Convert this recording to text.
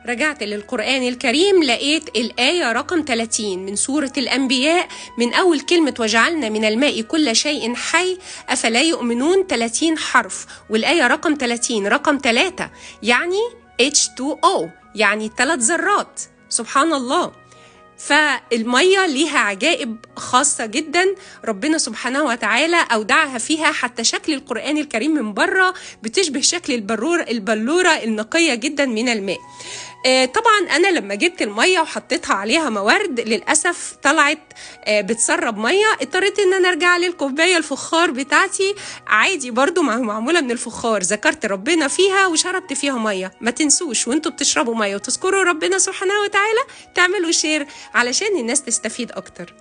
رجعت للقرآن الكريم لقيت الآية رقم 30 من سورة الأنبياء، من أول كلمة وجعلنا من الماء كل شيء حي أفلا يؤمنون، 30 حرف، والآية رقم 30 رقم 3 يعني H2O، يعني 3 ذرات. سبحان الله. فالمية ليها عجائب خاصة جدا ربنا سبحانه وتعالى أودعها فيها، حتى شكل القرآن الكريم من بره بتشبه شكل البلورة النقية جدا من الماء. طبعا أنا لما جبت المية وحطيتها عليها موارد للأسف طلعت بتسرب مية، اضطريت إن أنا أرجع للكوباية الفخار بتاعتي عادي برضو معمولة من الفخار، ذكرت ربنا فيها وشربت فيها مية. ما تنسوش وانتوا بتشربوا مية وتذكروا ربنا سبحانه وتعالى تعملوا share علشان الناس تستفيد أكتر.